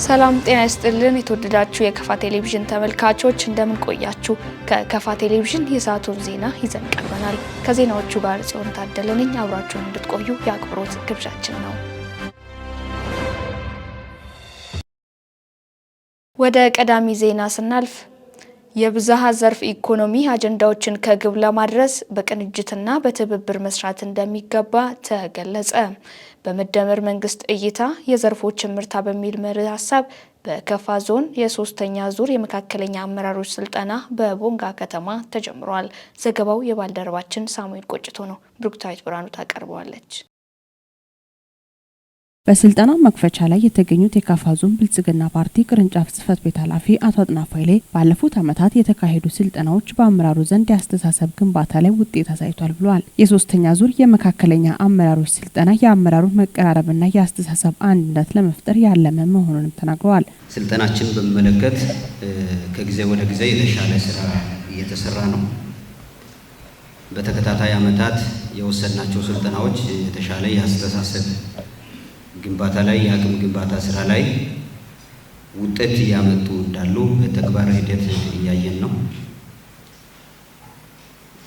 ሰላም ጤና ይስጥልን። የተወደዳችሁ የከፋ ቴሌቪዥን ተመልካቾች፣ እንደምን ቆያችሁ? ከከፋ ቴሌቪዥን የሰዓቱን ዜና ይዘን ቀርበናል። ከዜናዎቹ ጋር ጽዮን ታደለ ነኝ። አብራችሁን እንድትቆዩ የአክብሮት ግብዣችን ነው። ወደ ቀዳሚ ዜና ስናልፍ፣ የብዝሃ ዘርፍ ኢኮኖሚ አጀንዳዎችን ከግብ ለማድረስ በቅንጅትና በትብብር መስራት እንደሚገባ ተገለጸ። በመደመር መንግስት እይታ የዘርፎች እምርታ በሚል መሪ ሀሳብ በከፋ ዞን የሶስተኛ ዙር የመካከለኛ አመራሮች ስልጠና በቦንጋ ከተማ ተጀምሯል። ዘገባው የባልደረባችን ሳሙኤል ቆጭቶ ነው። ብሩክታዊት ብርሃኑ ታቀርበዋለች። በስልጠናው መክፈቻ ላይ የተገኙት የካፋ ዞን ብልጽግና ፓርቲ ቅርንጫፍ ጽህፈት ቤት ኃላፊ አቶ አጥናፉ ኃይሌ ባለፉት ዓመታት የተካሄዱ ስልጠናዎች በአመራሩ ዘንድ የአስተሳሰብ ግንባታ ላይ ውጤት አሳይቷል ብለዋል። የሶስተኛ ዙር የመካከለኛ አመራሮች ስልጠና የአመራሩን መቀራረብና የአስተሳሰብ አንድነት ለመፍጠር ያለመ መሆኑንም ተናግረዋል። ስልጠናችን በሚመለከት ከጊዜ ወደ ጊዜ የተሻለ ስራ እየተሰራ ነው። በተከታታይ ዓመታት የወሰድናቸው ስልጠናዎች የተሻለ የአስተሳሰብ ግንባታ ላይ፣ የአቅም ግንባታ ስራ ላይ ውጤት እያመጡ እንዳሉ በተግባር ሂደት እያየን ነው።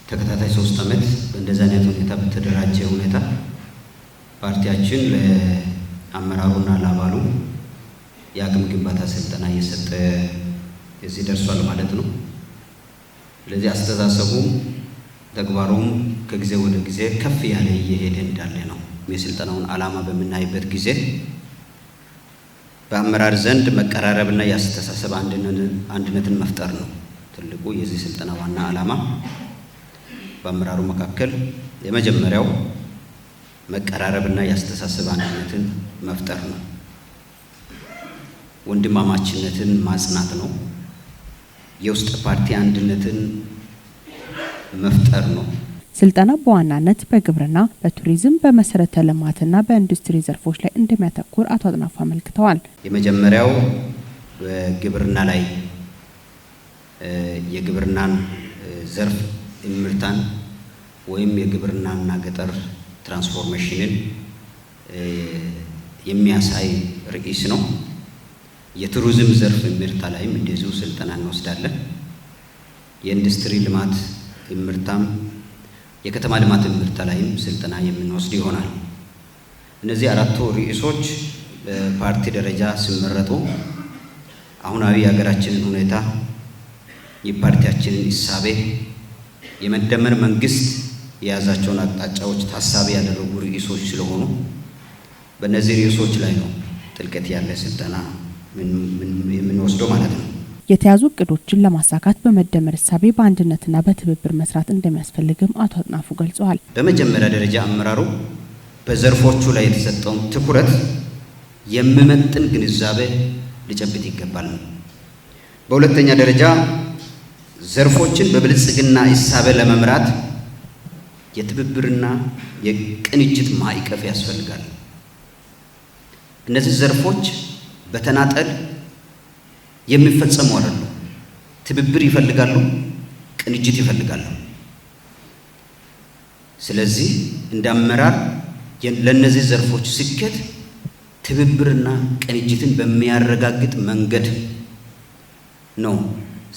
ተከታታይ 3 ዓመት በእንደዚህ አይነት ሁኔታ፣ በተደራጀ ሁኔታ ፓርቲያችን ለአመራሩና ለአባሉ የአቅም ግንባታ ስልጠና እየሰጠ እዚህ ደርሷል ማለት ነው። ስለዚህ አስተሳሰቡም ተግባሩም ከጊዜ ወደ ጊዜ ከፍ ያለ እየሄደ እንዳለ ነው። የስልጠናውን ዓላማ በምናይበት ጊዜ በአመራር ዘንድ መቀራረብና የአስተሳሰብ አንድነትን መፍጠር ነው። ትልቁ የዚህ ስልጠና ዋና ዓላማ በአመራሩ መካከል የመጀመሪያው መቀራረብና የአስተሳሰብ አንድነትን መፍጠር ነው። ወንድማማችነትን ማጽናት ነው። የውስጥ ፓርቲ አንድነትን መፍጠር ነው። ስልጠናው በዋናነት በግብርና፣ በቱሪዝም፣ በመሰረተ ልማትና በኢንዱስትሪ ዘርፎች ላይ እንደሚያተኩር አቶ አጥናፉ አመልክተዋል። የመጀመሪያው በግብርና ላይ የግብርናን ዘርፍ እምርታን ወይም የግብርናና ገጠር ትራንስፎርሜሽንን የሚያሳይ ርዕስ ነው። የቱሪዝም ዘርፍ እምርታ ላይም እንደዚሁ ስልጠና እንወስዳለን። የኢንዱስትሪ ልማት እምርታም፣ የከተማ ልማት እምርታ ላይም ስልጠና የምንወስድ ይሆናል። እነዚህ አራቱ ርዕሶች በፓርቲ ደረጃ ሲመረጡ አሁናዊ የሀገራችንን ሁኔታ፣ የፓርቲያችንን እሳቤ፣ የመደመር መንግስት የያዛቸውን አቅጣጫዎች ታሳቢ ያደረጉ ርዕሶች ስለሆኑ በእነዚህ ርዕሶች ላይ ነው ጥልቀት ያለ ስልጠና የምንወስደው ማለት ነው። የተያዙ እቅዶችን ለማሳካት በመደመር እሳቤ በአንድነትና በትብብር መስራት እንደሚያስፈልግም አቶ አጥናፉ ገልጸዋል። በመጀመሪያ ደረጃ አመራሩ በዘርፎቹ ላይ የተሰጠውን ትኩረት የሚመጥን ግንዛቤ ሊጨብጥ ይገባል ነው። በሁለተኛ ደረጃ ዘርፎችን በብልጽግና እሳቤ ለመምራት የትብብርና የቅንጅት ማዕቀፍ ያስፈልጋል። እነዚህ ዘርፎች በተናጠል የሚፈጸሙ አይደሉም። ትብብር ይፈልጋሉ፣ ቅንጅት ይፈልጋሉ። ስለዚህ እንደ አመራር ለእነዚህ ዘርፎች ስኬት ትብብርና ቅንጅትን በሚያረጋግጥ መንገድ ነው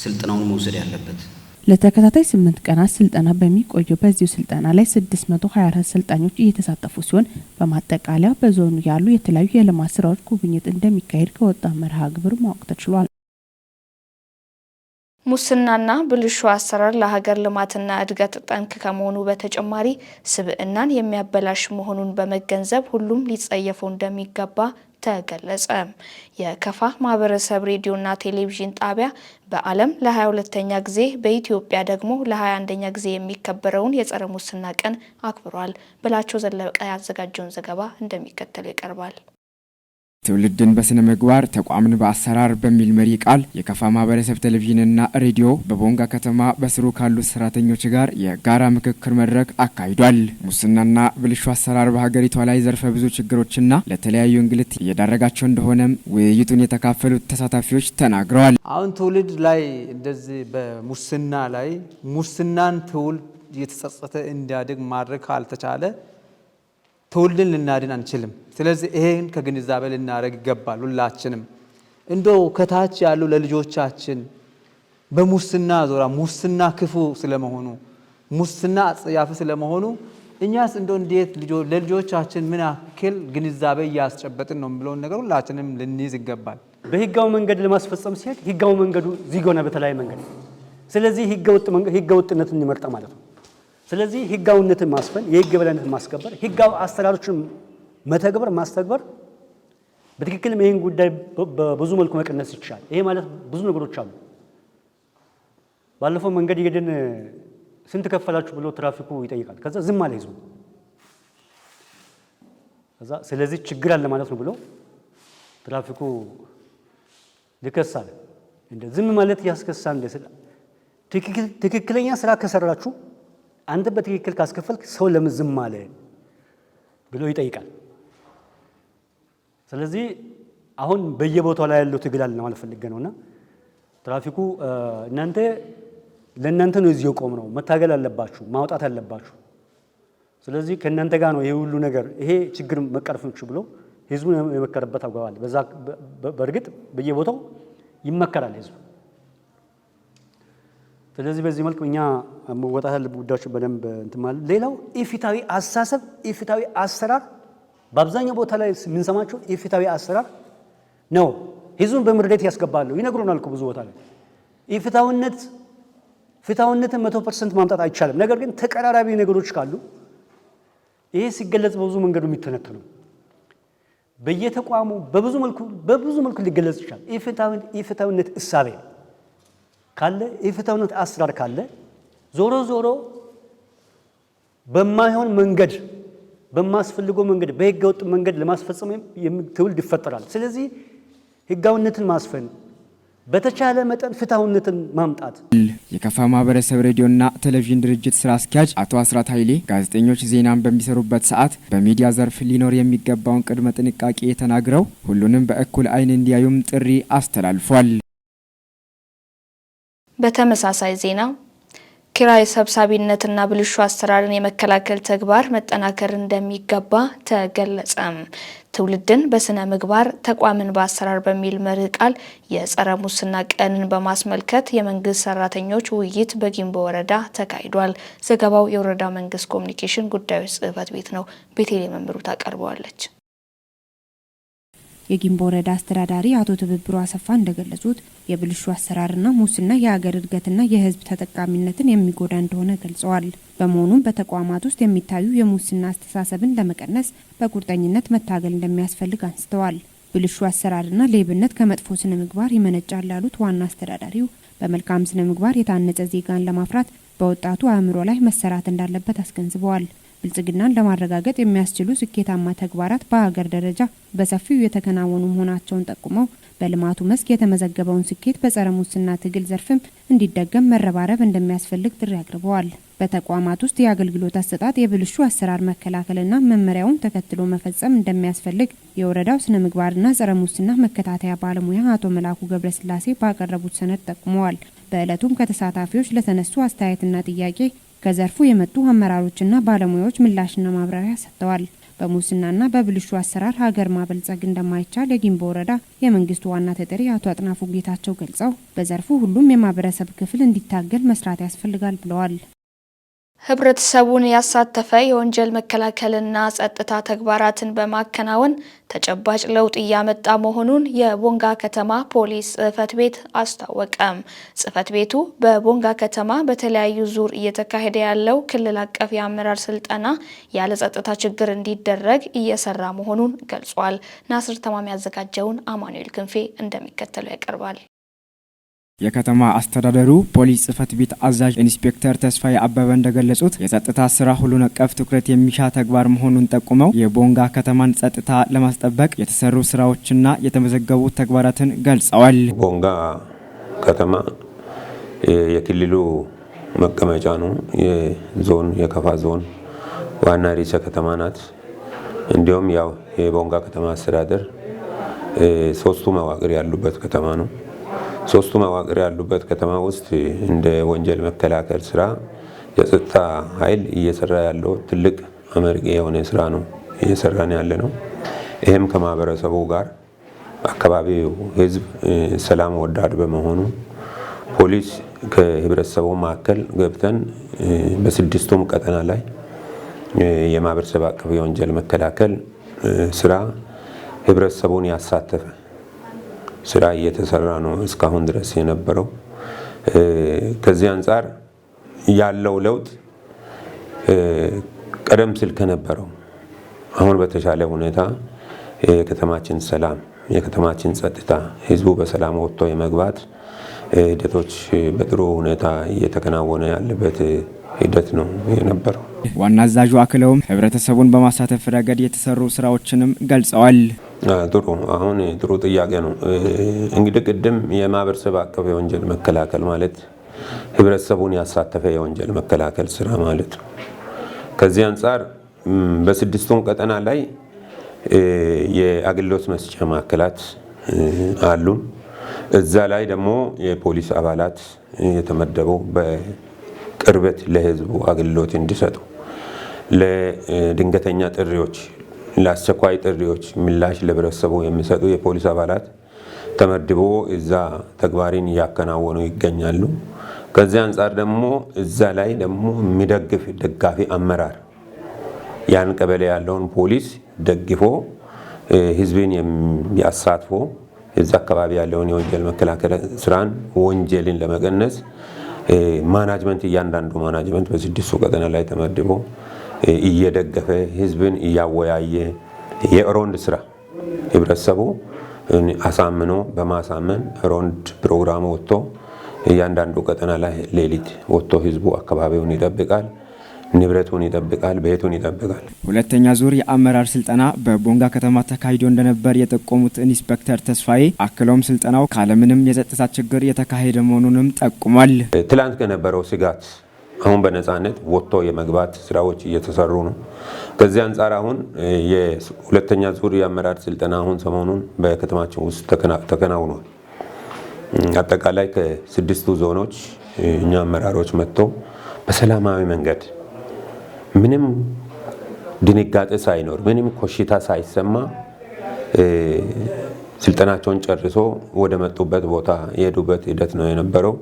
ስልጠናውን መውሰድ ያለበት። ለተከታታይ 8 ቀናት ስልጠና በሚቆየው በዚሁ ስልጠና ላይ 624 ሰልጣኞች እየተሳተፉ ሲሆን፣ በማጠቃለያ በዞኑ ያሉ የተለያዩ የልማት ስራዎች ጉብኝት እንደሚካሄድ ከወጣ መርሃ ግብር ማወቅ ተችሏል። ሙስናና ብልሹ አሰራር ለሀገር ልማትና እድገት ጠንቅ ከመሆኑ በተጨማሪ ስብዕናን የሚያበላሽ መሆኑን በመገንዘብ ሁሉም ሊጸየፈው እንደሚገባ ተገለጸ። የከፋ ማህበረሰብ ሬዲዮና ቴሌቪዥን ጣቢያ በዓለም ለ22ኛ ጊዜ፣ በኢትዮጵያ ደግሞ ለ21ኛ ጊዜ የሚከበረውን የጸረ ሙስና ቀን አክብሯል። በላቸው ዘለቀ ያዘጋጀውን ዘገባ እንደሚከተለው ይቀርባል። ትውልድን በስነ ምግባር፣ ተቋምን በአሰራር በሚል መሪ ቃል የከፋ ማህበረሰብ ቴሌቪዥንና ሬዲዮ በቦንጋ ከተማ በስሩ ካሉት ሰራተኞች ጋር የጋራ ምክክር መድረክ አካሂዷል። ሙስናና ብልሹ አሰራር በሀገሪቷ ላይ ዘርፈ ብዙ ችግሮችና ለተለያዩ እንግልት እየዳረጋቸው እንደሆነም ውይይቱን የተካፈሉት ተሳታፊዎች ተናግረዋል። አሁን ትውልድ ላይ እንደዚህ በሙስና ላይ ሙስናን ትውልድ እየተጸጸተ እንዲያድግ ማድረግ ካልተቻለ ትውልድን ልናድን አንችልም። ስለዚህ ይሄን ከግንዛቤ ልናደርግ ይገባል ሁላችንም። እንደው ከታች ያሉ ለልጆቻችን በሙስና ዙሪያ ሙስና ክፉ ስለመሆኑ፣ ሙስና አጸያፊ ስለመሆኑ እኛስ እንደው እንዴት ለልጆቻችን ምን ያክል ግንዛቤ እያስጨበጥን ነው የሚለውን ነገር ሁላችንም ልንይዝ ይገባል። በህጋዊ መንገድ ለማስፈጸም ሲሄድ ህጋዊ መንገዱ ዝግ ሆነ በተለያየ መንገድ። ስለዚህ ህገ ወጥነትን ይመርጣል ማለት ነው። ስለዚህ ህጋዊነትን ማስፈን፣ የህግ የበላይነትን ማስከበር፣ ህጋዊ አሰራሮችን መተግበር ማስተግበር በትክክልም ይህን ጉዳይ በብዙ መልኩ መቀነስ ይቻላል። ይሄ ማለት ብዙ ነገሮች አሉ። ባለፈው መንገድ እየሄድን ስንት ከፈላችሁ ብሎ ትራፊኩ ይጠይቃል። ከዛ ዝም አለ ህዝቡ። ከዛ ስለዚህ ችግር አለ ማለት ነው ብሎ ትራፊኩ ልከሳል። እንደ ዝም ማለት ያስከሳል። እንደ ስለ ትክክለኛ ስራ ከሰራችሁ፣ አንተ በትክክል ካስከፈልክ ሰው ለምን ዝም አለ ብሎ ይጠይቃል። ስለዚህ አሁን በየቦታው ላይ ያለው ትግል አለ ማለት ፈልጌ ነውና ትራፊኩ እናንተ ለእናንተ ነው እዚህ የቆምነው፣ መታገል አለባችሁ፣ ማውጣት አለባችሁ። ስለዚህ ከእናንተ ጋር ነው ይሄ ሁሉ ነገር፣ ይሄ ችግር መቀረፍ ብሎ ህዝቡን የመከረበት አግባብ አለ። በዛ በእርግጥ በየቦታው ይመከራል ህዝቡ። ስለዚህ በዚህ መልክ እኛ መወጣት ያለብን ጉዳዮች በደንብ እንትን ማለት። ሌላው ኢፍትሐዊ አስተሳሰብ፣ ኢፍትሐዊ አሰራር፣ በአብዛኛው ቦታ ላይ የምንሰማቸው ኢፍትሐዊ አሰራር ነው። ህዝቡን በምሬት ያስገባሉ፣ ይነግሩናል እኮ ብዙ ቦታ ላይ። ኢፍትሐዊነት፣ ፍትሐዊነትን 100% ማምጣት አይቻልም። ነገር ግን ተቀራራቢ ነገሮች ካሉ ይሄ ሲገለጽ በብዙ መንገዱ የሚተነተኑ በየተቋሙ በብዙ መልኩ ሊገለጽ ይችላል። ኢፍትሐዊነት እሳቤ ካለ፣ ኢፍትሐዊነት አሰራር ካለ ዞሮ ዞሮ በማይሆን መንገድ፣ በማያስፈልገው መንገድ፣ በህገ ወጥ መንገድ ለማስፈጸም ትውልድ ይፈጠራል። ስለዚህ ህጋዊነትን ማስፈን፣ በተቻለ መጠን ፍትሐዊነትን ማምጣት። የከፋ ማህበረሰብ ሬዲዮና ቴሌቪዥን ድርጅት ስራ አስኪያጅ አቶ አስራት ኃይሌ ጋዜጠኞች ዜናን በሚሰሩበት ሰዓት በሚዲያ ዘርፍ ሊኖር የሚገባውን ቅድመ ጥንቃቄ ተናግረው ሁሉንም በእኩል ዓይን እንዲያዩም ጥሪ አስተላልፏል። በተመሳሳይ ዜና ኪራይ ሰብሳቢነትና ብልሹ አሰራርን የመከላከል ተግባር መጠናከር እንደሚገባ ተገለጸም። ትውልድን በስነ ምግባር፣ ተቋምን በአሰራር በሚል መርህ ቃል የጸረ ሙስና ቀንን በማስመልከት የመንግስት ሰራተኞች ውይይት በጊምቦ ወረዳ ተካሂዷል። ዘገባው የወረዳ መንግስት ኮሚኒኬሽን ጉዳዮች ጽህፈት ቤት ነው። ቤቴሌ መምሩ ታቀርበዋለች። የጊምቦ ወረዳ አስተዳዳሪ አቶ ትብብሩ አሰፋ እንደገለጹት የብልሹ አሰራርና ሙስና የሀገር እድገትና የሕዝብ ተጠቃሚነትን የሚጎዳ እንደሆነ ገልጸዋል። በመሆኑም በተቋማት ውስጥ የሚታዩ የሙስና አስተሳሰብን ለመቀነስ በቁርጠኝነት መታገል እንደሚያስፈልግ አንስተዋል። ብልሹ አሰራርና ሌብነት ከመጥፎ ስነ ምግባር ይመነጫል ያሉት ዋና አስተዳዳሪው በመልካም ስነ ምግባር የታነጸ ዜጋን ለማፍራት በወጣቱ አእምሮ ላይ መሰራት እንዳለበት አስገንዝበዋል። ብልጽግናን ለማረጋገጥ የሚያስችሉ ስኬታማ ተግባራት በሀገር ደረጃ በሰፊው የተከናወኑ መሆናቸውን ጠቁመው በልማቱ መስክ የተመዘገበውን ስኬት በጸረ ሙስና ትግል ዘርፍም እንዲደገም መረባረብ እንደሚያስፈልግ ጥሪ አቅርበዋል። በተቋማት ውስጥ የአገልግሎት አሰጣጥ የብልሹ አሰራር መከላከልና መመሪያውን ተከትሎ መፈጸም እንደሚያስፈልግ የወረዳው ስነ ምግባርና ጸረ ሙስና መከታተያ ባለሙያ አቶ መላኩ ገብረስላሴ ባቀረቡት ሰነድ ጠቁመዋል። በዕለቱም ከተሳታፊዎች ለተነሱ አስተያየትና ጥያቄ ከዘርፉ የመጡ አመራሮችና ባለሙያዎች ምላሽና ማብራሪያ ሰጥተዋል። በሙስናና በብልሹ አሰራር ሀገር ማበልጸግ እንደማይቻል የጊምቦ ወረዳ የመንግስት ዋና ተጠሪ አቶ አጥናፉ ጌታቸው ገልጸው በዘርፉ ሁሉም የማህበረሰብ ክፍል እንዲታገል መስራት ያስፈልጋል ብለዋል። ህብረተሰቡን ያሳተፈ የወንጀል መከላከልና ጸጥታ ተግባራትን በማከናወን ተጨባጭ ለውጥ እያመጣ መሆኑን የቦንጋ ከተማ ፖሊስ ጽሕፈት ቤት አስታወቀም። ጽሕፈት ቤቱ በቦንጋ ከተማ በተለያዩ ዙር እየተካሄደ ያለው ክልል አቀፍ የአመራር ስልጠና ያለ ጸጥታ ችግር እንዲደረግ እየሰራ መሆኑን ገልጿል። ናስር ተማም ያዘጋጀውን አማኑኤል ክንፌ እንደሚከተለው ያቀርባል። የከተማ አስተዳደሩ ፖሊስ ጽሕፈት ቤት አዛዥ ኢንስፔክተር ተስፋዬ አበበ እንደገለጹት የጸጥታ ስራ ሁሉን አቀፍ ትኩረት የሚሻ ተግባር መሆኑን ጠቁመው የቦንጋ ከተማን ጸጥታ ለማስጠበቅ የተሰሩ ስራዎችና የተመዘገቡ ተግባራትን ገልጸዋል። ቦንጋ ከተማ የክልሉ መቀመጫ ነው። የዞን፣ የከፋ ዞን ዋና ርዕሰ ከተማ ናት። እንዲሁም ያው የቦንጋ ከተማ አስተዳደር ሶስቱ መዋቅር ያሉበት ከተማ ነው። ሶስቱ መዋቅር ያሉበት ከተማ ውስጥ እንደ ወንጀል መከላከል ስራ የጸጥታ ኃይል እየሰራ ያለው ትልቅ አመርቂ የሆነ ስራ ነው እየሰራን ያለ ነው። ይህም ከማህበረሰቡ ጋር አካባቢው ህዝብ ሰላም ወዳድ በመሆኑ ፖሊስ ከህብረተሰቡ መካከል ገብተን በስድስቱም ቀጠና ላይ የማህበረሰብ አቀፍ የወንጀል መከላከል ስራ ህብረተሰቡን ያሳተፈ ስራ እየተሰራ ነው እስካሁን ድረስ የነበረው። ከዚህ አንጻር ያለው ለውጥ ቀደም ሲል ከነበረው አሁን በተሻለ ሁኔታ የከተማችን ሰላም፣ የከተማችን ጸጥታ፣ ህዝቡ በሰላም ወጥቶ የመግባት ሂደቶች በጥሩ ሁኔታ እየተከናወነ ያለበት ሂደት ነው የነበረው። ዋና አዛዡ አክለውም ህብረተሰቡን በማሳተፍ ረገድ የተሰሩ ስራዎችንም ገልጸዋል። ጥሩ፣ አሁን ጥሩ ጥያቄ ነው። እንግዲህ ቅድም የማህበረሰብ አቀፍ የወንጀል መከላከል ማለት ህብረተሰቡን ያሳተፈ የወንጀል መከላከል ስራ ማለት ነው። ከዚህ አንጻር በስድስቱም ቀጠና ላይ የአገልግሎት መስጫ ማዕከላት አሉን። እዛ ላይ ደግሞ የፖሊስ አባላት የተመደበው በቅርበት ለህዝቡ አገልግሎት እንዲሰጡ፣ ለድንገተኛ ጥሪዎች፣ ለአስቸኳይ ጥሪዎች ምላሽ ለህብረተሰቡ የሚሰጡ የፖሊስ አባላት ተመድቦ እዛ ተግባርን እያከናወኑ ይገኛሉ። ከዚህ አንጻር ደግሞ እዛ ላይ ደግሞ የሚደግፍ ደጋፊ አመራር፣ ያን ቀበሌ ያለውን ፖሊስ ደግፎ ህዝብን ያሳትፎ እዛ አካባቢ ያለውን የወንጀል መከላከል ስራን ወንጀልን ለመቀነስ management፣ እያንዳንዱ management በስድስቱ ቀጠና ላይ ተመድቦ እየደገፈ፣ ህዝብን እያወያየ፣ የሮንድ ስራ ህብረተሰቡ አሳምኖ በማሳመን ሮንድ ፕሮግራም ወጥቶ እያንዳንዱ ቀጠና ላይ ሌሊት ወጥቶ ህዝቡ አካባቢውን ይጠብቃል፣ ንብረቱን ይጠብቃል፣ ቤቱን ይጠብቃል። ሁለተኛ ዙር የአመራር ስልጠና በቦንጋ ከተማ ተካሂዶ እንደነበር የጠቆሙት ኢንስፔክተር ተስፋዬ አክለውም ስልጠናው ካለምንም የጸጥታ ችግር የተካሄደ መሆኑንም ጠቁሟል። ትላንት ከነበረው ስጋት አሁን በነፃነት ወጥቶ የመግባት ስራዎች እየተሰሩ ነው። ከዚህ አንጻር አሁን የሁለተኛ ዙር የአመራር ስልጠና አሁን ሰሞኑን በከተማችን ውስጥ ተከናውኗል። አጠቃላይ ከስድስቱ ዞኖች እኛ አመራሮች መጥተው በሰላማዊ መንገድ ምንም ድንጋጤ ሳይኖር፣ ምንም ኮሽታ ሳይሰማ ስልጠናቸውን ጨርሶ ወደ መጡበት ቦታ የሄዱበት ሂደት ነው የነበረው።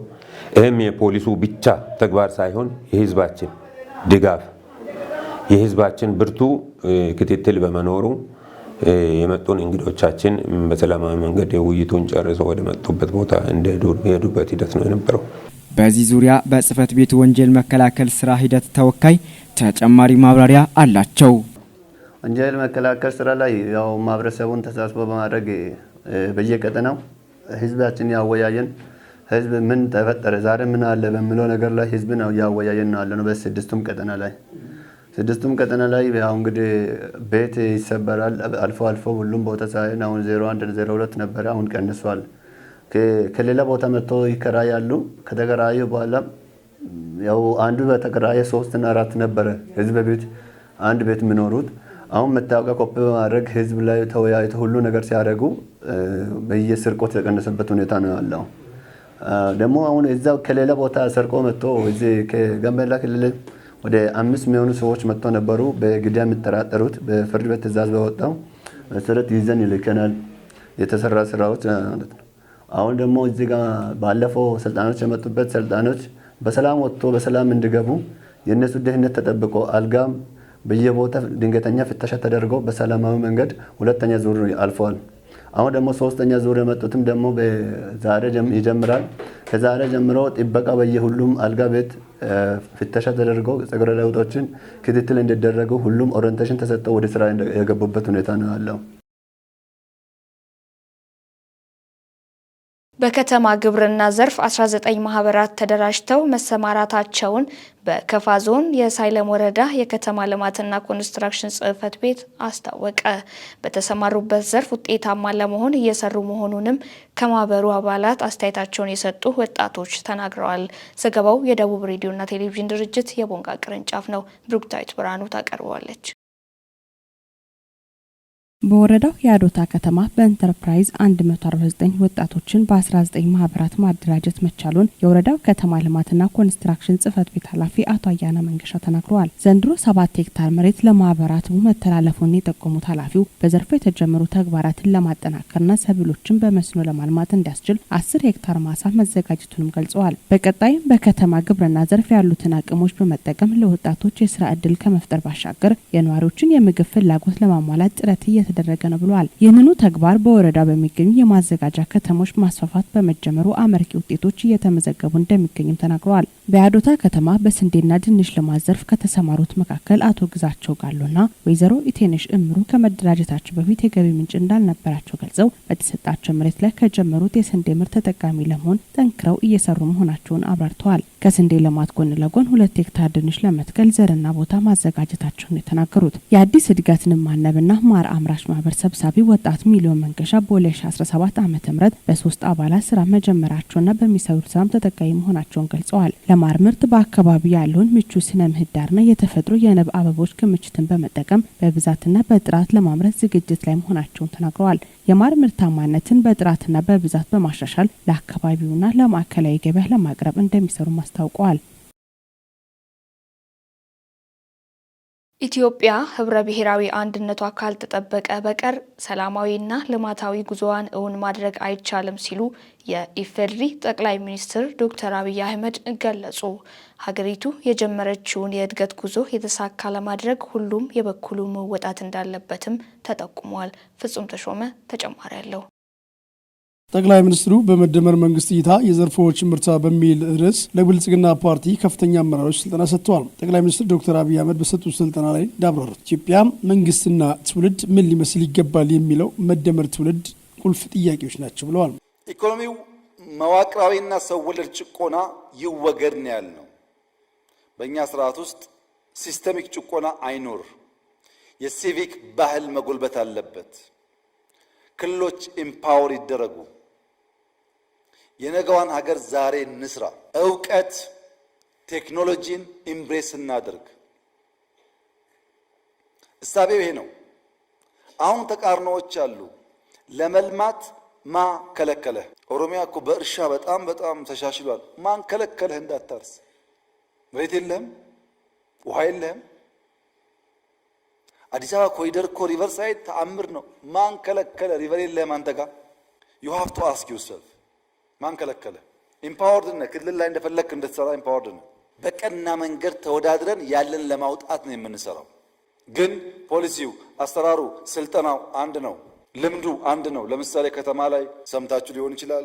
ይህም የፖሊሱ ብቻ ተግባር ሳይሆን የህዝባችን ድጋፍ፣ የህዝባችን ብርቱ ክትትል በመኖሩ የመጡን እንግዶቻችን በሰላማዊ መንገድ ውይይቱን ጨርሶ ወደ መጡበት ቦታ እንደሄዱበት ሂደት ነው የነበረው። በዚህ ዙሪያ በጽህፈት ቤቱ ወንጀል መከላከል ስራ ሂደት ተወካይ ተጨማሪ ማብራሪያ አላቸው። ወንጀል መከላከል ስራ ላይ ያው ማህበረሰቡን ተሳትፎ በማድረግ በየቀጠናው ህዝባችን ያወያየን፣ ህዝብ ምን ተፈጠረ፣ ዛሬ ምን አለ በሚለው ነገር ላይ ህዝብን ያወያየን ነው ያለነው። በስድስቱም ቀጠና ላይ፣ ስድስቱም ቀጠና ላይ ያው እንግዲህ ቤት ይሰበራል አልፎ አልፎ፣ ሁሉም ቦታ ሳይሆን። አሁን 01፣ 02 ነበረ፣ አሁን ቀንሷል። ከሌላ ቦታ መጥቶ ይከራያሉ። ከተከራዩ በኋላ ያው አንዱ በተከራየ ሶስት እና አራት ነበረ ህዝብ ቤት አንድ ቤት የሚኖሩት። አሁን መታወቂያ ኮፒ በማድረግ ህዝብ ላይ ተወያይቶ ሁሉ ነገር ሲያደርጉ በየስርቆት የተቀነሰበት ሁኔታ ነው ያለው። ደግሞ አሁን እዛው ከሌላ ቦታ ሰርቆ መጥቶ እዚህ ከጋምቤላ ክልል ወደ አምስት የሚሆኑ ሰዎች መጥቶ ነበሩ። በግድያ የሚጠራጠሩት በፍርድ ቤት ትዕዛዝ በወጣው መሰረት ይዘን ይልከናል። የተሰራ ስራዎች ማለት ነው። አሁን ደግሞ እዚህ ጋር ባለፈው ሰልጣኞች የመጡበት ሰልጣኞች በሰላም ወጥቶ በሰላም እንዲገቡ የእነሱ ደህንነት ተጠብቆ አልጋም በየቦታ ድንገተኛ ፍተሻ ተደርጎ በሰላማዊ መንገድ ሁለተኛ ዙር አልፈዋል። አሁን ደግሞ ሶስተኛ ዙር የመጡትም ደግሞ ዛሬ ይጀምራል። ከዛሬ ጀምሮ ጥበቃ በየሁሉም አልጋ ቤት ፍተሻ ተደርጎ ጸጉረ ለውጦችን ክትትል እንዲደረጉ ሁሉም orientation ተሰጥተው ወደ ስራ የገቡበት ሁኔታ ነው ያለው። በከተማ ግብርና ዘርፍ 19 ማህበራት ተደራጅተው መሰማራታቸውን በከፋ ዞን የሳይለም ወረዳ የከተማ ልማትና ኮንስትራክሽን ጽሕፈት ቤት አስታወቀ። በተሰማሩበት ዘርፍ ውጤታማ ለመሆን እየሰሩ መሆኑንም ከማህበሩ አባላት አስተያየታቸውን የሰጡ ወጣቶች ተናግረዋል። ዘገባው የደቡብ ሬዲዮና ቴሌቪዥን ድርጅት የቦንጋ ቅርንጫፍ ነው። ብሩክታዊት ብርሃኑ ታቀርበዋለች። በወረዳው የአዶታ ከተማ በኢንተርፕራይዝ 149 ወጣቶችን በ19 ማህበራት ማደራጀት መቻሉን የወረዳው ከተማ ልማትና ኮንስትራክሽን ጽሕፈት ቤት ኃላፊ አቶ አያና መንገሻ ተናግረዋል። ዘንድሮ 7 ሄክታር መሬት ለማህበራቱ መተላለፉን የጠቆሙት ኃላፊው፣ በዘርፉ የተጀመሩ ተግባራትን ለማጠናከርና ሰብሎችን በመስኖ ለማልማት እንዲያስችል 10 ሄክታር ማሳ መዘጋጀቱንም ገልጸዋል። በቀጣይም በከተማ ግብርና ዘርፍ ያሉትን አቅሞች በመጠቀም ለወጣቶች የስራ እድል ከመፍጠር ባሻገር የነዋሪዎችን የምግብ ፍላጎት ለማሟላት ጥረት እየተደረገ ነው ብለዋል። ይህንኑ ተግባር በወረዳ በሚገኙ የማዘጋጃ ከተሞች ማስፋፋት በመጀመሩ አመርቂ ውጤቶች እየተመዘገቡ እንደሚገኙም ተናግረዋል። በያዶታ ከተማ በስንዴና ድንች ልማት ዘርፍ ከተሰማሩት መካከል አቶ ግዛቸው ጋሎና ወይዘሮ ኢቴነሽ እምሩ ከመደራጀታቸው በፊት የገቢ ምንጭ እንዳልነበራቸው ገልጸው፣ በተሰጣቸው መሬት ላይ ከጀመሩት የስንዴ ምርት ተጠቃሚ ለመሆን ጠንክረው እየሰሩ መሆናቸውን አብራርተዋል። ከስንዴ ልማት ጎን ለጎን 2 ሄክታር ድንች ለመትከል ዘርና ቦታ ማዘጋጀታቸውን የተናገሩት የአዲስ እድገት ንብ ማነብና ማር አምራች ማህበር ሰብሳቢ ወጣት ሚሊዮን መንገሻ በ2017 ዓ ም በሶስት አባላት ስራ መጀመራቸውና በሚሰሩት ስራም ተጠቃሚ መሆናቸውን ገልጸዋል። ለማር ምርት በአካባቢው ያለውን ምቹ ስነ ምህዳርና የተፈጥሮ የንብ አበቦች ክምችትን በመጠቀም በብዛትና በጥራት ለማምረት ዝግጅት ላይ መሆናቸውን ተናግረዋል። የማር ምርታማነትን በጥራትና በብዛት በማሻሻል ለአካባቢውና ለማዕከላዊ ገበያ ለማቅረብ እንደሚሰሩም አስታውቀዋል። ኢትዮጵያ ህብረ ብሔራዊ አንድነቷ ካልተጠበቀ በቀር ሰላማዊና ልማታዊ ጉዞዋን እውን ማድረግ አይቻልም ሲሉ የኢፌዴሪ ጠቅላይ ሚኒስትር ዶክተር አብይ አህመድ ገለጹ። ሀገሪቱ የጀመረችውን የእድገት ጉዞ የተሳካ ለማድረግ ሁሉም የበኩሉ መወጣት እንዳለበትም ተጠቁሟል። ፍጹም ተሾመ ተጨማሪ አለው። ጠቅላይ ሚኒስትሩ በመደመር መንግስት እይታ የዘርፎች ምርታ በሚል ርዕስ ለብልጽግና ፓርቲ ከፍተኛ አመራሮች ስልጠና ሰጥተዋል። ጠቅላይ ሚኒስትር ዶክተር አብይ አህመድ በሰጡት ስልጠና ላይ እንዳብራሩት፣ ኢትዮጵያ መንግስትና ትውልድ ምን ሊመስል ይገባል የሚለው መደመር ትውልድ ቁልፍ ጥያቄዎች ናቸው ብለዋል። ኢኮኖሚው መዋቅራዊና ሰው ወለድ ጭቆና ይወገድ ነው ያልነው። በእኛ ስርዓት ውስጥ systemic ጭቆና አይኖር። የሲቪክ ባህል መጎልበት አለበት። ክልሎች empower ይደረጉ። የነገዋን ሀገር ዛሬ እንስራ። እውቀት ቴክኖሎጂን embrace እናድርግ። እሳቤው ይሄ ነው። አሁን ተቃርኖዎች አሉ። ለመልማት ማን ከለከለህ? ኦሮሚያ እኮ በእርሻ በጣም በጣም ተሻሽሏል። ማን ከለከለህ እንዳታርስ? መሬት የለህም፣ ውሃ የለህም። አዲስ አበባ ኮሪደር እኮ river side ተአምር ነው። ማን ከለከለ? River የለህም አንተ ጋር። You have to ask yourself፣ ማን ከለከለ? Empowered ነህ። ክልል ላይ እንደፈለግክ እንድትሰራ empowered ነህ። በቀና መንገድ ተወዳድረን ያለን ለማውጣት ነው የምንሰራው። ግን ፖሊሲው፣ አሰራሩ፣ ስልጠናው አንድ ነው። ልምዱ አንድ ነው። ለምሳሌ ከተማ ላይ ሰምታችሁ ሊሆን ይችላል።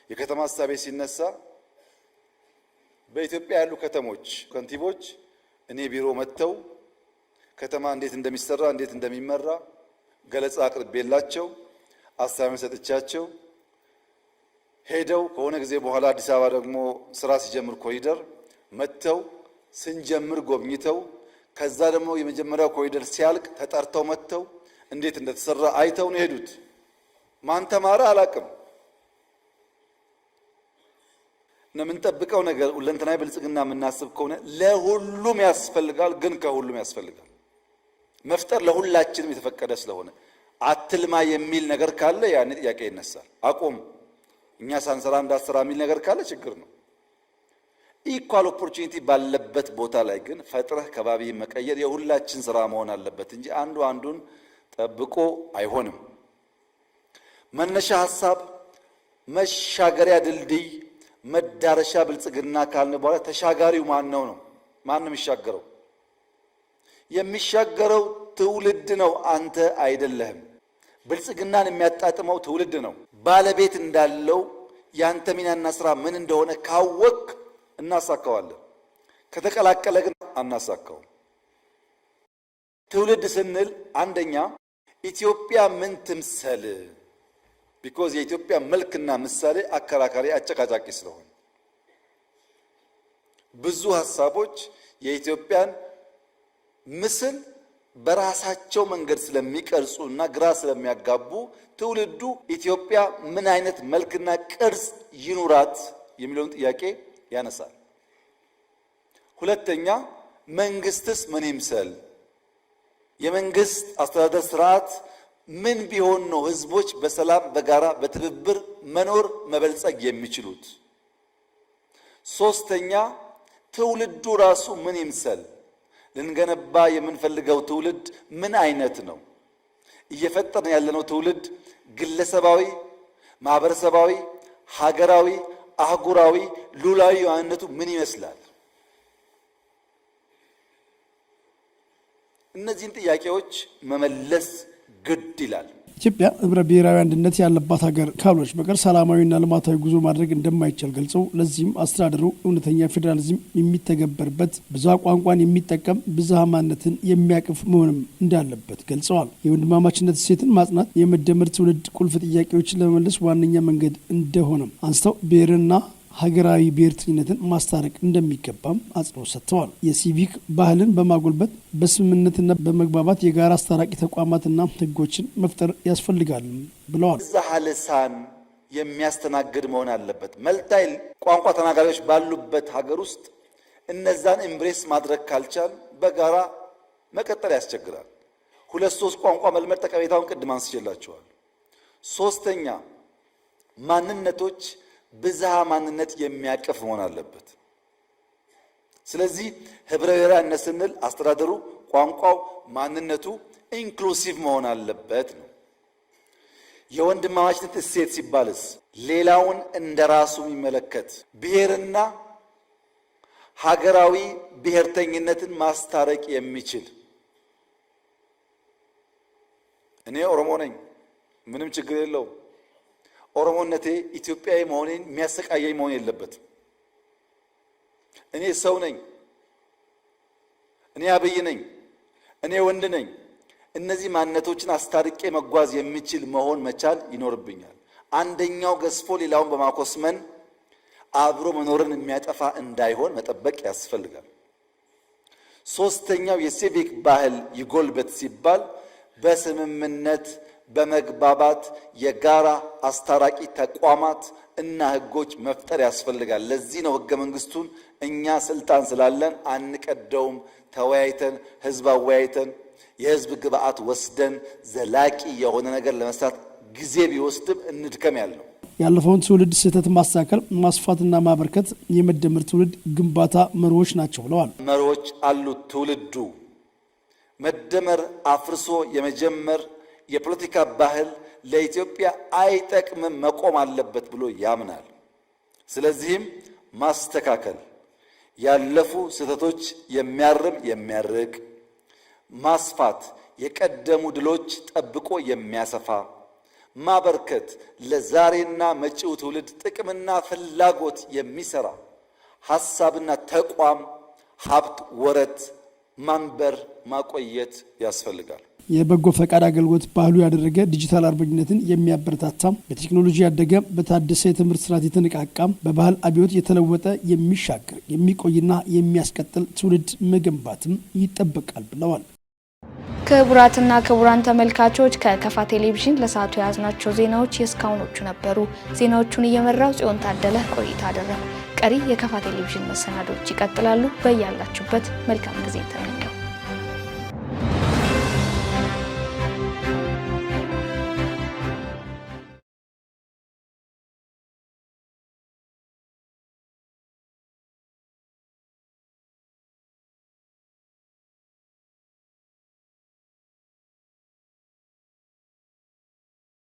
የከተማ እሳቤ ሲነሳ በኢትዮጵያ ያሉ ከተሞች ከንቲቦች እኔ ቢሮ መጥተው ከተማ እንዴት እንደሚሰራ፣ እንዴት እንደሚመራ ገለጻ አቅርቤላቸው፣ assignment ሰጥቻቸው ሄደው፣ ከሆነ ጊዜ በኋላ አዲስ አበባ ደግሞ ስራ ሲጀምር ኮሪደር መጥተው ስንጀምር ጎብኝተው፣ ከዛ ደግሞ የመጀመሪያው ኮሪደር ሲያልቅ ተጠርተው መጥተው እንዴት እንደተሰራ አይተው ነው የሄዱት። ማን ተማረ አላቅም። እና የምንጠብቀው ነገር ሁለንተናዊ ብልጽግና የምናስብ ከሆነ ለሁሉም ያስፈልጋል፣ ግን ከሁሉም ያስፈልጋል። መፍጠር ለሁላችንም የተፈቀደ ስለሆነ አትልማ የሚል ነገር ካለ ያኔ ጥያቄ ይነሳል። አቁም፣ እኛ ሳንሰራ እንዳትሰራ የሚል ነገር ካለ ችግር ነው። Equal opportunity ባለበት ቦታ ላይ ግን ፈጥረህ ከባቢ መቀየር የሁላችን ስራ መሆን አለበት እንጂ አንዱ አንዱን ጠብቆ አይሆንም። መነሻ ሀሳብ፣ መሻገሪያ ድልድይ፣ መዳረሻ ብልጽግና ካልን በኋላ ተሻጋሪው ማን ነው ነው? ማን ነው የሚሻገረው? የሚሻገረው ትውልድ ነው፣ አንተ አይደለህም። ብልጽግናን የሚያጣጥመው ትውልድ ነው። ባለቤት እንዳለው ያንተ ሚናና ስራ ምን እንደሆነ ካወቅ እናሳካዋለን። ከተቀላቀለ ግን አናሳካውም። ትውልድ ስንል አንደኛ ኢትዮጵያ ምን ትምሰል? Because የኢትዮጵያ መልክና ምሳሌ አከራካሪ፣ አጨቃጫቂ ስለሆነ፣ ብዙ ሀሳቦች የኢትዮጵያን ምስል በራሳቸው መንገድ ስለሚቀርጹ እና ግራ ስለሚያጋቡ፣ ትውልዱ ኢትዮጵያ ምን አይነት መልክና ቅርጽ ይኑራት የሚለውን ጥያቄ ያነሳል። ሁለተኛ፣ መንግስትስ ምን ይምሰል? የመንግስት አስተዳደር ስርዓት ምን ቢሆን ነው ህዝቦች በሰላም በጋራ በትብብር መኖር መበልጸግ የሚችሉት? ሶስተኛ፣ ትውልዱ ራሱ ምን ይምሰል? ልንገነባ የምንፈልገው ትውልድ ምን አይነት ነው? እየፈጠርን ያለነው ትውልድ ግለሰባዊ፣ ማህበረሰባዊ፣ ሀገራዊ፣ አህጉራዊ፣ ሉላዊ ማንነቱ ምን ይመስላል? እነዚህን ጥያቄዎች መመለስ ግድ ይላል። ኢትዮጵያ ህብረ ብሔራዊ አንድነት ያለባት ሀገር ካልሆነች በቀር ሰላማዊና ልማታዊ ጉዞ ማድረግ እንደማይቻል ገልጸው፣ ለዚህም አስተዳደሩ እውነተኛ ፌዴራሊዝም የሚተገበርበት፣ ብዝሃ ቋንቋን የሚጠቀም፣ ብዝሃ ማንነትን የሚያቅፍ መሆንም እንዳለበት ገልጸዋል። የወንድማማችነት እሴትን ማጽናት የመደመር ትውልድ ቁልፍ ጥያቄዎችን ለመመለስ ዋነኛ መንገድ እንደሆነም አንስተው፣ ብሔርና ሀገራዊ ብሔርተኝነትን ማስታረቅ እንደሚገባም አጽንኦት ሰጥተዋል። የሲቪክ ባህልን በማጎልበት በስምምነትና በመግባባት የጋራ አስታራቂ ተቋማትና ሕጎችን መፍጠር ያስፈልጋል ብለዋል። ብዝሃ ልሳን የሚያስተናግድ መሆን አለበት። Multi ቋንቋ ተናጋሪዎች ባሉበት ሀገር ውስጥ እነዛን embrace ማድረግ ካልቻል በጋራ መቀጠል ያስቸግራል። ሁለት ሶስት ቋንቋ መልመድ ጠቀሜታውን ቅድም አንስቼላችኋል። ሶስተኛ፣ ማንነቶች ብዝሃ ማንነት የሚያቅፍ መሆን አለበት። ስለዚህ ህብረ ብሔራዊነት ስንል አስተዳደሩ፣ ቋንቋው፣ ማንነቱ inclusive መሆን አለበት ነው። የወንድማማችነት እሴት ሲባልስ ሌላውን እንደ ራሱ የሚመለከት፣ ብሔርና ሀገራዊ ብሔርተኝነትን ማስታረቅ የሚችል፣ እኔ ኦሮሞ ነኝ፣ ምንም ችግር የለውም። ኦሮሞነቴ ኢትዮጵያዊ መሆኔን የሚያሰቃየኝ መሆን የለበትም። እኔ ሰው ነኝ። እኔ አብይ ነኝ። እኔ ወንድ ነኝ። እነዚህ ማንነቶችን አስታርቄ መጓዝ የሚችል መሆን መቻል ይኖርብኛል። አንደኛው ገዝፎ ሌላውን በማኮስመን አብሮ መኖርን የሚያጠፋ እንዳይሆን መጠበቅ ያስፈልጋል። ሶስተኛው የሲቪክ ባህል ይጎልበት ሲባል በስምምነት በመግባባት የጋራ አስታራቂ ተቋማት እና ህጎች መፍጠር ያስፈልጋል። ለዚህ ነው ህገ መንግስቱን እኛ ስልጣን ስላለን አንቀደውም። ተወያይተን፣ ህዝብ አወያይተን፣ የህዝብ ግብአት ወስደን ዘላቂ የሆነ ነገር ለመስራት ጊዜ ቢወስድም እንድከም ያልነው። ያለፈውን ትውልድ ስህተት ማስተካከል፣ ማስፋትና ማበርከት የመደመር ትውልድ ግንባታ መርሆች ናቸው ብለዋል። መርሆች አሉት። ትውልዱ መደመር አፍርሶ የመጀመር የፖለቲካ ባህል ለኢትዮጵያ አይጠቅምም፣ መቆም አለበት ብሎ ያምናል። ስለዚህም ማስተካከል፣ ያለፉ ስህተቶች የሚያርም የሚያርቅ፣ ማስፋት የቀደሙ ድሎች ጠብቆ የሚያሰፋ፣ ማበርከት ለዛሬና መጪው ትውልድ ጥቅምና ፍላጎት የሚሰራ ሀሳብና ተቋም፣ ሀብት፣ ወረት ማንበር ማቆየት ያስፈልጋል። የበጎ ፈቃድ አገልግሎት ባህሉ ያደረገ፣ ዲጂታል አርበኝነትን የሚያበረታታ፣ በቴክኖሎጂ ያደገ፣ በታደሰ የትምህርት ስርዓት የተነቃቃ፣ በባህል አብዮት የተለወጠ፣ የሚሻገር፣ የሚቆይና የሚያስቀጥል ትውልድ መገንባትም ይጠበቃል ብለዋል። ክቡራትና ክቡራን ተመልካቾች፣ ከከፋ ቴሌቪዥን ለሰዓቱ የያዝናቸው ዜናዎች የእስካሁኖቹ ነበሩ። ዜናዎቹን እየመራው ጽዮን ታደለ ቆይታ አደረኩ። ቀሪ የከፋ ቴሌቪዥን መሰናዶዎች ይቀጥላሉ። በያላችሁበት መልካም ጊዜ ተመኘው።